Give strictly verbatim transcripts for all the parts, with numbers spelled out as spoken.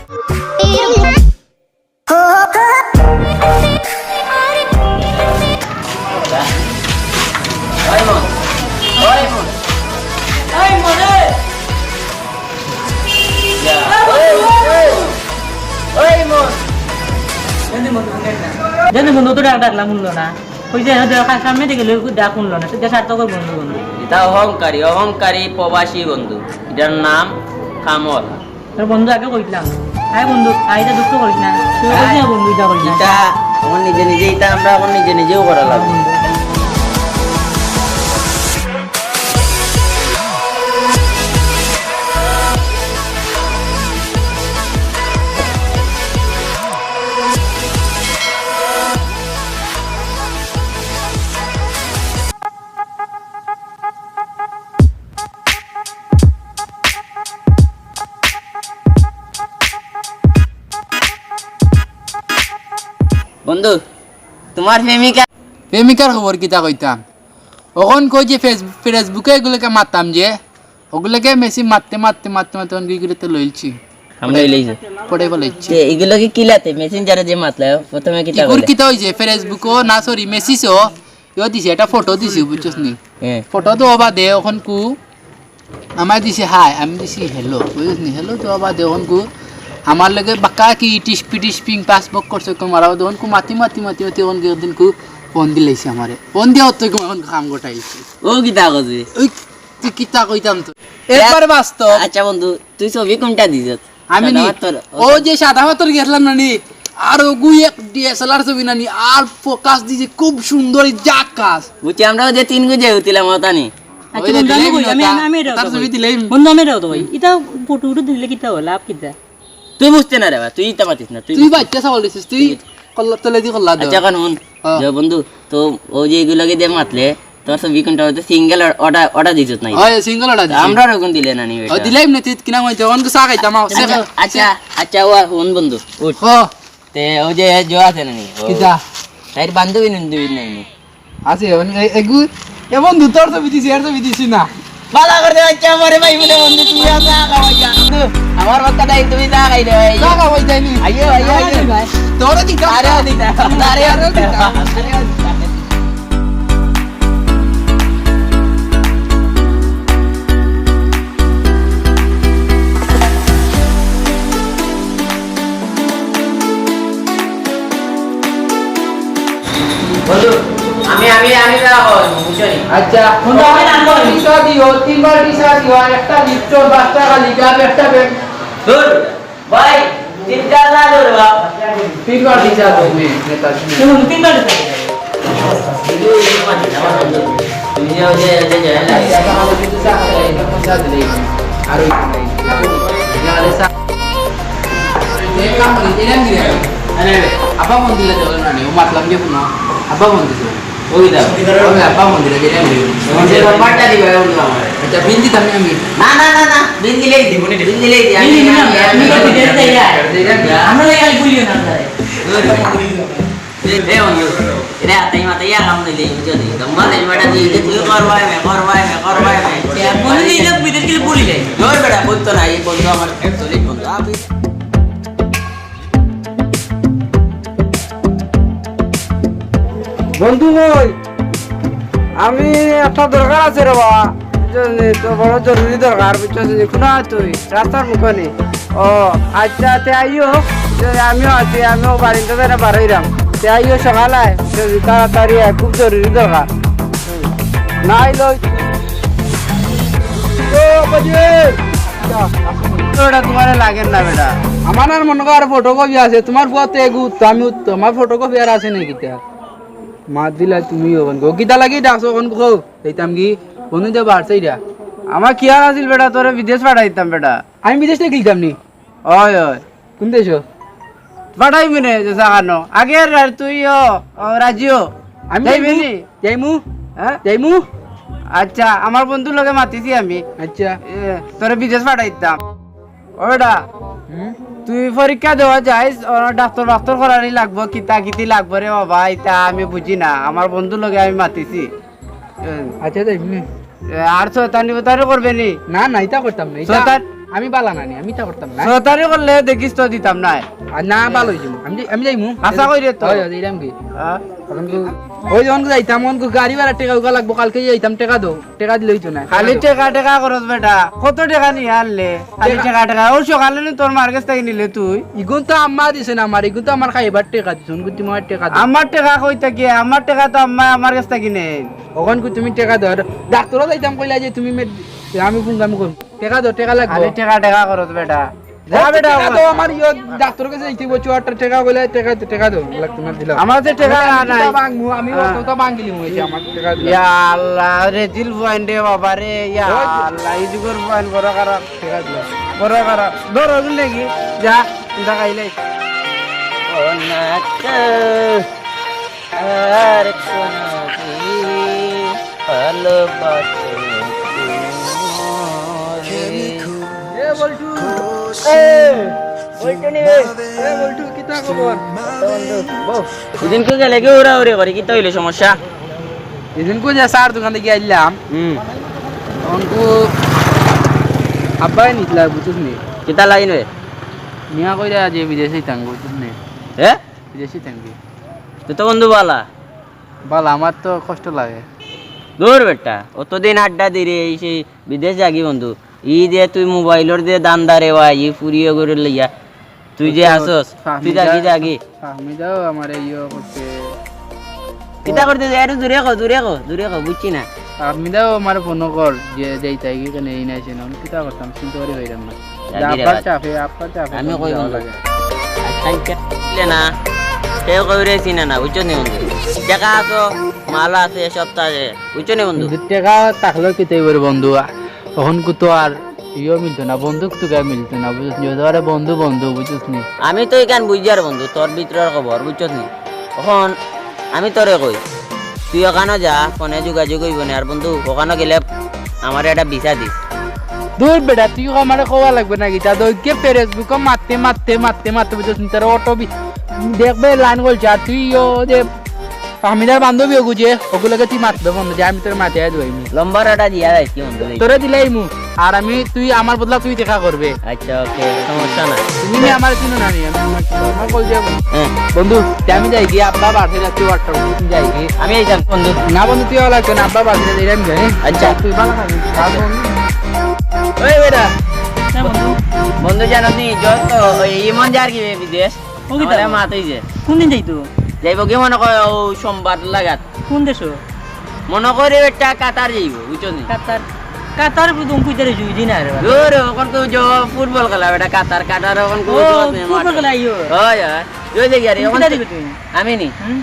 ওই মন, ওই মন, ওই মন, ওই মন। জানি বন্ধু, তো ডাক ডাকলাম, শুনলো না। কইছে, "হ্যাঁ, দরকার, সামনে থেকে লই, ডাক শুনলো না।" তো যা সার্থক বন্ধু, বন্ধু। এটা অহংকারী, অহংকারী প্রবাসী বন্ধু। এটার নাম কামল। তোর বন্ধু আগে কইছিলাম। আয় বন্ধু, আয়, এটা দুঃখ করিস না। তুই কইছিস না বন্ধু, এটা করিস না। এটা এখন নিজে নিজে, এটা আমরা এখন নিজে নিজেও করা লাগবে। বন্ধু। বন্ধু, তোমার প্রেমিকা? প্রেমিকার খবর কিতা কইতাম? অখন কই যে ফেস-, Facebook-এ এগুলোকে মারতাম যে, ওগুলোকে মেসি মারতে, মারতে, মারতে, মারতে অখন কি করে তো লইলছি। হামলা লইলছি। পড়ে ফেলাইছি। তে এগুলো কি কিলাতে? Messenger-এ যে মাতলা, প্রথমে কিতা ইগুর বলে? কিতা হইছে? Facebook-ও না, sorry, মেসিজও। ইও দিছে, একটা ফটো দিছে, বুঝছস নি? হ্যাঁ। ফটো তো বাদে অখন কু আমায় দিছে হাই, আমি দিছি হ্যালো, বুঝছস নি? হ্যালো তো বাদে অখন কু আমার লগে বাক্কা কি ইটিস পিটিস পিং পাস বক করছে, কু মারা বাদে অখন কু মাতি মাতি মাতি মাতি অখন কি একদিন কু ফোন দিলাইছে আমারে। ফোন দিয়া অত কু অখন কাম গোটাইছে। ও কিতা কছে? ওই তুই কিতা কইতাম তো? একবারে বাস্তব। আচ্ছা বন্ধু, তুই ছবি কোনটা দিছত? আমি নি? সাদা পাথর। ও যে সাদা পাথর গেছলাম না নি? আর ওগু এক DSLR ছবি না নি? আর focus দিছে খুব সুন্দর, এই জাকাস। বুঝছি, আমরা ওই যে তিন গুজে উঠিলাম, ওটা নি। আচ্ছা ওই যে বন্ধু, আমি দিলাইম কই, না আমি, ওটা। আমি, আমি এটাও তার তো ছবি কই। দিলাইম। বন্ধু, আমি এটাও তো ভাই। এটা ফটো উটো দিলে কিতা হয়? লাভ কিতা? তুই বুঝতে না রে বা, তুই ইতা মাতিস না, তুই তুই বুঝতে। বাচ্চা ছাগল দিছিস, তুই তুই কল্লা, তলে দি কল্লা দে। আচ্ছা, এখন হুন, হ্যাঁ। যে বন্ধু, তো ও যে এগুলোকে দিয়ে মাতলে, তোর ছবি কোনটা হইতে সিঙ্গেল অর্ডার, অর্ডার দিছত নাই? ওই সিঙ্গেল অর্ডার দিছি। আমরা ওরকম দিলে না নি ওই বেটা। দিলাইম না, তুই কিনা কইতে, অখন চা খাইতাম, আও, চা আচ্ছা, খা। আচ্ছা, আচ্ছা, ও আর হুন বন্ধু, উঠ। হ। তে ও যে, যে আছে না নি, ও কিতা? তাইর বান্ধবী নি, দুই নাই নি। আছে, মানে, এ-, এগু-, এ বন্ধু, তোর ছবি দিছি, এর ছবি দিছি না। বালা করে দে, বাচ্চা, আমারে ভাই বলে বন্ধু, তুমি আর চা খাওয়াই যা। আমার বাচ্চা নাই, তুমি চা খাই দে ভাই। চা খাওয়াই যায়নি। আইও, আইও, আইও। আরে ভাই। তোরে দিতাম। আরে দিতা, আরে দিতা। বন্ধু, আমি, আমি, আমি যা হয়, বুঝছো নি? আচ্ছা, বন্ধু, আমি না করি। তিনবার টিসা দিও, তিনবার টিসা দিও, আর একটা লিপটন, পাঁচ টাকা লিটার, একটা ব্যাগ। ধুর, ভাই, তিনটা না ধরে বাপ। তিনবার টিসা দিও, নে, নেতা, নে। বন্ধু, তিনবার টিসা দিও। তুমি যে ওই যে, ওই যে, ওই যে, আর ওই, এক কাম করি, এরান দিলে। আরে, আরে, আব্বা ফোন দিলে তো না, ও মাতলাম যে কোনো, আব্বা ফোন দিছে। ওই দা। ওই আব্বা ফোন দিলে, এরান দিলে। তোমার যে নাম্বারটা দিবা, ওই নাম্বার। আচ্ছা, বিল দিতাম না আমি। না, না, না, না, বিল দিলেই দিব, বিল দিলেই দিব। বিল দিবি না, আমি তো বিদেশ যাই আর। এরান দিলে। আমরা এই বলিও না, আমরা। এ, এ বন্ধু, এরে আতাই মাতাই আর কাম নাইলে, বুঝছো নি? দম্বা দেশ বেটা দিয়ে যে তুই করবাই মে, করবাই মে, করবাই মে। এ, বন্ধু, এই লোক বিদেশ গেলে বলি যাই। জোর বেটা, বলতো না, এই বন্ধু আমার এক চল্লিশ বন্ধু। আবি- বন্ধু কই? আমি একটা দরকার আছে রে বাবা, বুঝছো নি? তো বড় জরুরি দরকার, বুঝছো নি? কোনা তুই? রাস্তার মুখে নি। ও, আচ্ছা, তে আইও। তে আমিও আছি, আমিও বাড়িতে বেড়া বার হইলাম। তে আইও সকালে, তে তাড়াতাড়ি আয়, খুব জরুরি দরকার। নাই লই। ও, বাজি। ওটা তোমারে লাগে না, বেটা। আমার আর মনে করো আর ফটোকপি আছে, তোমার ফুয়া তো এগু উত্তম, আমি উত্তম, আমার ফটোকপি আর আছে নাকি তা? মাত দিলা তুমি ওখান গো। কিতা লাগি ডাকছো ওখান গো? এইতাম কি? বন্ধু যে বাড়ছে এটা। আমার খেয়াল আছিল বেটা, তোরে বিদেশ পাঠাইতাম বেটা। আমি বিদেশ থেকে গেলাম নি? ওই, ওই। কোন দেশো? পাঠাইবি নে, যে জাগানো। আগে আর তুই ও, ও রাজিও। আমি যাইবি যাইমু। নি? যাইমু? হ্যাঁ? যাইমু? আচ্ছা, আমার বন্ধুর লগে মাতিছি আমি। আচ্ছা। এ, তোরে বিদেশ পাঠাইতাম। ওটা। হুম? তুই পরীক্ষা দেওয়া যাইস, ও ডাক্তার, ডাক্তার করানি লাগবো, কিতা কিতি লাগবো রে বাবা, ইতা আমি বুঝি না। আমার বন্ধুর লগে আমি মাতিছি। এ, আচ্ছা, যাইমু নে। এ, আর শয়তানি উতানি করবে নি? না, না, ইতা করতাম না, ইতা শয়তান, আমি বালা নানি, আমি তা করতাম না। ছয় তারিখ করলে দেখিস তো দিতাম না। আর না, বালা অইছে। আমি যাই-, আমি যাইমু। হাছা কইরে তো। অয়, অয়, যাইরাম কি? হ্যাঁ? অখন কু-, অউ যখন যাইতাম, অখন কু গাড়ি ভাড়া টেকা উকা লাগবো, কালকে যাইতাম, টেকা দেও, টেকা দিলে অইতো না। খালি টেকা, টেকা করস বেটা, কত টেকা নিয়া আনলে? খালি টেকা। টেকা, টেকা। অউ সকালে নু তোর মার গেছ থাকি নিলে তুই। ইগুন তো আম্মা দিছে না আমার, ইগুন তো আমার খাইবার টেকা দিছে, অখন কু তুমি আমার টেকা দেও। আমার টেকা কই থাকি? আমার টেকা তো আম্মা আমার গেছ থাকি নেইন। অখন কু তুমি টেকা দেও। আর ডাক্তরও যাইতাম কইলা যে তুমি মে-, আমি ফোন দাম করবো। টেকা দেও, টেকা লাগবো। খালি টেকা, টেকা করস বেটা। যা বেটা, টেকা আমার দেও, আমার ইয়ো ডাক্তরর গেছে যাইতে অইবো, চুয়াত্তর টেকা কইলে টেকা, টেকা দেও, লাগতো না, দিলাম। আমার তো টেকা আমি নাই। জুতা ভাঙমু, আমি হ্যাঁ। অত ভাঙিলিমু, এই যে আমার টেকা দিলাম। ইয়া আল্লাহ, রে দিল পয়েন্ট রে বাবা রে, ইয়া ওই যে আল্লাহ, এই যুগর পয়েন্ট বড় খারাপ। টেকা দিলাম। বড় খারাপ। ধর, ওগুন নাকি? যা, যা খাইলে। ও না, আর কোনদিন ভালোবাসবো না। এ বল্টু, এ, বল্টু নি রে। এ বল্টু, কিতা খবর? বউ, ইদিন কই গেলে কি উড়াউড়ি করি, কিতা অইলো সমস্যা? ইদিন কই যে চার দোকান থাকি আইলাম। হুম। অনকু আব্বায় নিতলা, বুঝছস নি? কিতা লাগি নি? মিয়া কইরা যে বিদেশে যাইতাম, বুঝছস নি? হে? বিদেশে যাইতাম কি? তুই তো বন্ধু বালা। বালা, আমার তো কষ্ট লাগে। দূর বেটা, অতদিন আড্ডা দিরে, এই সেই বিদেশ যাগি বন্ধু। ই যে তুই মোবাইলর যে দান্দা রে ভাই, ই ফুরিয়ে করে লইয়া। তুই যে আছস, তুই যাগি, যাগি। ফাহমিদাও আমারে ইয়ে করতে। কিতা করতে যায়? আরে দূরে কো, দূরে কো, দূরে কো, বুঝছি না। ফাহমিদাও আমারে ফোন কর, যে যাইতাই কি কেনে এই নাই সে না। আমি কিতা করতাম, চিন্তা করি পাইলাম না। যাগি রে আব্বার বাদ। চাপে, আব্বার চাপে আমি কই যাওয়া বন্ধু? লাগে। আচ্ছা, ইটা দিলে না, কেউ কেউ রে চিনে না, বুঝছো নি বন্ধু? টেকা আছে, মাল আছে, সব তো আছে, বুঝছো নি বন্ধু? কিন্তু টেকা থাকলেও কিতা অইবো রে বন্ধু, অখন কু তো আর ইয়ো মিলতো না, বন্ধুক তুকা মিলতো না, বুঝছস নি? একেবারে বন্ধু বন্ধু, বুঝছস নি? আমি তো ইখান বুঝি আর বন্ধু, তোর ভিতরর খবর, বুঝছস নি? অখন আমি তোরে কই, তুই অখানো যা, ফোনে যোগাযোগ অইবো নে। আর বন্ধু, অখানো গেলে আমারে একটা ভিসা দিস। দূর বেটা, তুই আমারে কওয়া লাগবো না কিতা? দইকে Facebook-ও মাততে, মাততে, মাততে, মাততে, বুঝছস নি? তোর অটো বি-, দেখবে লাইন গলছে, আর তুই ও যে ফাহমিদার বান্ধবী ওগু যে, ওগুলোকে তুই মাতবে বন্ধু, যে আমি তোর মাতে আয় দুয়াইনি। লম্বা রাটা দিয়া যাইছি বন্ধু। তোরে দিলাইমু, আর আমি, তুই আমার বদলা তুই দেখা করবে। আচ্ছা, ওকে, সমস্যা না। তুমি নি আমার চিনো না নি, আমি আমার চিনো, আমার কল দিয়া বন্ধু। হ্যাঁ। বন্ধু, তে আমি যাই গিয়া, আব্বা বাসে যাচ্ছি, ওয়াটার প্রুফ যাই গিয়া। আমি এই যাম বন্ধু। না বন্ধু, তুই লাগবে না, আব্বা বাসে যাই, আমি যাই। আচ্ছা। তুই ভালো থাকিস। আর বন্ধু। ওই বেটা। হ্যাঁ বন্ধু। বন্ধু জানো নি, যত ওই ইমন যার কি বিদেশ? ও কিতা? আমারে মাত অইছে। কোন দিন যাইতো? যাইবো কি মনে কয় ও সোমবার লাগাত। কোন দেশো? মনে করি একটা কাতার যাইবো, বুঝছো নি? কাতার? কাতার বুঝুম কইতে রে জুই দিন আরে বাবা। দূর, অখন তো যে ফুটবল খেলা, এটা কাতার, কাতার অখন ও, কই দিবস নেই ফুটবল মাঠে। খেলা আইও। হয়, হয়। ওই যে ইয়ারি, তুমি অখন কিতা তো দিবে তুমি? আমি নি? হুম?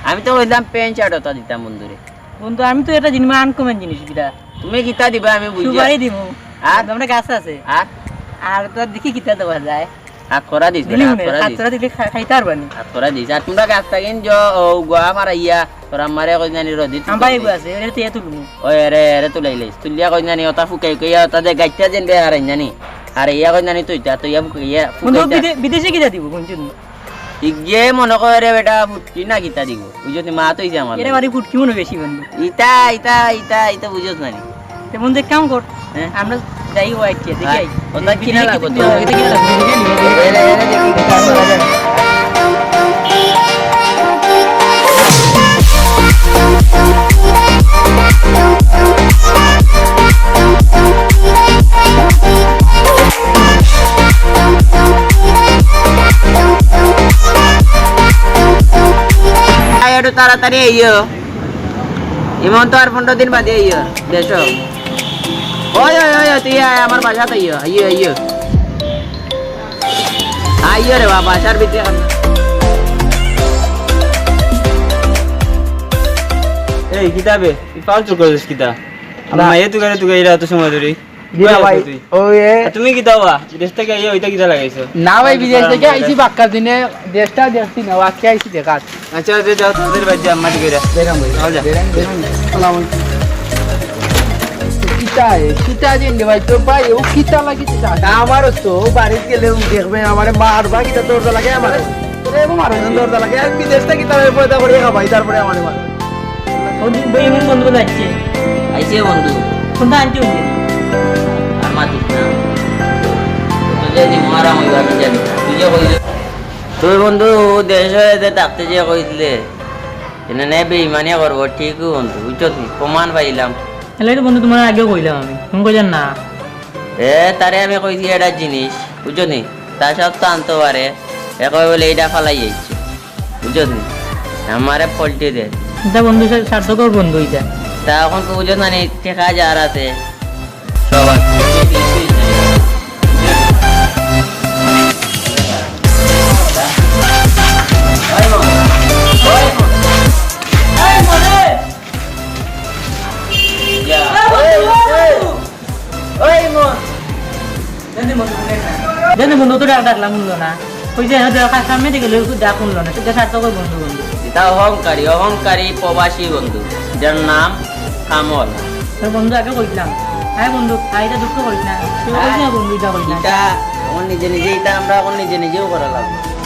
আমি তো কইলাম প্যান্ট শার্ট ওটা দিতাম বন্ধুরে। বন্ধু, আমি তো এটা জিনিস আনকমন জিনিস কিতা। তুমি কিতা দিবা আমি বুঝি। সুপারি দিমু। আর? আমরা গাছ আছে। আর? আর তো দেখি কিতা দেওয়া যায়। হাত করা দিস, দিলি হাত মনে, করা হাত দিস। করা দিলে খা-, খাইতে পারবা নি। হাত করা দিস। আর তোমরা গাছ থাকেন যে, ও, গোয়া মারাইয়া, তোর আম্মারে কই জানি রোদি আম ভাই আছে, এরে তো এ তুলমু। ও, এরে, এরে তুলাইলিস। তুলিয়া কই জানি, ওটা ফুকাই, ফুকাইয়া, ওটা যে গাইতে যেন বে হারাই জানি। আর ইয়া কই জানি তুই, তা তো ইয়া ফুকাইয়া, বন্ধু, ফুকাইতা। বিদে-, বিদেশে কিতা দিব, কোন জন্য? ইগে মনে করে রে বেটা, ফুটকি না কিতা দিব। বুঝছো নি, মা তো ইছে আমার। এরে বাড়ি ফুটকি মনে বেশি বন্ধু। ইতা, ইতা, ইতা, ইতা বুঝছ না নি? তে বন্ধু, এক কাম কর। হ্যাঁ? আমরা যাই ওয়াইট কে, দেখি হ্যাঁ। আই। ওটা কিনা লাগবো তো? এটা কিনা লাগবো? দেখি আনি, দেখি আনি। এরে, এরে, দেখি, কিতা করা যায়। আয়, একটু তাড়াতাড়ি আইও। ইমন তো আর পনেরো দিন বাদে আইও, দেশো। ওই, ওই, ওই, ওই, তুই আয়, আমার বাসাত আইও, আইও, আইও। আইও রে বাবা, বাসার ভিতরে এখন। এই, কিতা বে? তুই ফালতু করিস কিতা? আমার না। মায়ে তুকারে তুকাইরা এত সময় ধরে। জি না কই ভাই, আছো তুই? ওই এ আর তুমি কিতা বা? বিদেশ থাকি আইয়া ওইটা কিতা লাগাইছো? না ভাই, বিদেশ থাকি আইছি বাক্কা দিনে, দেশটা দেখছি না, আজকে আইছি দেখাত। আচ্ছা, আচ্ছা, যাও, তোদের বাড়ি যা, মাটি কইরা। দেখলাম ভাই, যাও, যা। দেখলাম, দেখলাম। সালাম আলাইকুম। কিতা এ? কিতা যে নে ভাই, তো ভাই, ও কিতা লাগিছে তা? আমারও তো, ও বাড়িত গেলে ও দেখবে, আমারে মারবা, কিতা দরজা লাগে আমারে। তোরে এমন মারো নি? দরজা লাগে, আমি বিদেশ থাকি তারে পয়দা করিয়া খাবাই, তারপরে আমারে মারো। বন্ধু, বই এমন বন্ধু বলে আসছে। আইছে বন্ধু। কোনটা আনতে হইছে? আর মাতিস না। তুই বন্ধু, দেশো এতে থাকতে যে কইছিলে, এনে নে বেইমানি করবো, ঠিকউ বন্ধু, বুঝছত নি? প্রমাণ পাইলাম। এলে তো বন্ধু, তুমার আগেও কইলাম আমি, তুমি কইলে না। এ, তারে আমি কইছি একটা জিনিস, বুঝছত নি? তার সাথে তো আনতে পারে, এ কয় বলে এইটা ফালাই আইছে, বুঝছত নি? আমারে পল্টি দে। এটা বন্ধু, সা-, সার্থকর বন্ধু এটা। তা এখন তো বুঝছত না নি, টেকা যার আছে, সব আছে। ইয়া। ওই, ওই, ওই, মন। জানি বন্ধু, তো ডাক ডাকলাম, শুনলো না। ওই যে, হয়তো কার সামনে থেকে গেলে, একটু ডাক শুনলো না। সেটা সার্থকর বন্ধু, বন্ধু। এটা অহংকারী, অহংকারী প্রবাসী বন্ধু, যার নাম কামল। তোর বন্ধু আগে কইলাম, আয় বন্ধু, আয়, এটা দুঃখ করিস না। তুই কইস না বন্ধু, এটা করিস না। এটা এখন নিজে নিজে, এটা আমরা এখন নিজে নিজেও করা লাগবে।